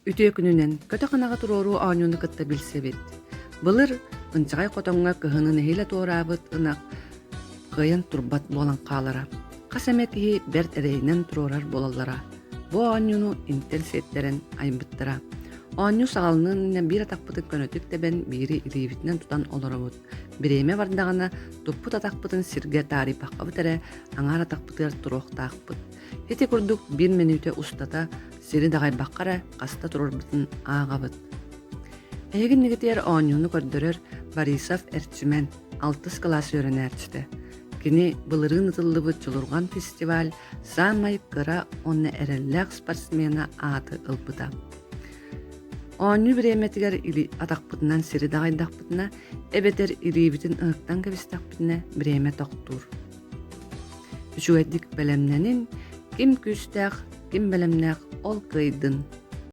Үтүө күнүнэн көтөх ынаҕы туруоруу оонньууну кытта билсэбит. Былыр ынчаҕай хотоҥҥо кыһыны нэһиилэ туораабыт ынах кыайан турбат буолан хаалара. Хас эмэ киһи бэрт эрэйинэн туруорар буолаллара. Бу оонньууну интэн сиэттэрэн айбыттара. Оонньуу саҕаланыан иннинэ биир атахпытын көнөтүк тэбэн, биири илиибитинэн тутан олоробут. Бириэмэ бардаҕына, туппут атахпытын сиргэ таарыйбаккабыт эрэ, аҥаар атахпытыгар туруохтаахпыт. Ити курдук биир мүнүүтэ устата сири даҕайбакка эрэ хаста турарбытын ааҕабыт. Эһиги иннигитигэр оонньууну көрдөрөр Борисов Эрчимэн, алтыс кылаас үөрэнээччитэ. Кини былырыын ытыллыбыт Дьулурҕан фестиваль саамай кыра уонна эрэллээх спортсмена ааты ылбыта. Оонньуу бириэмэтигэр или атахпытынан сири даҕайдахпытына эбэтэр илиибитин ыһыктан кэбистэхпитинэ бириэмэ тохтуур. Үчүгэйдик бэлэмнэнин, ким күүстээх, ким бэлэмнээх ол кыайдын.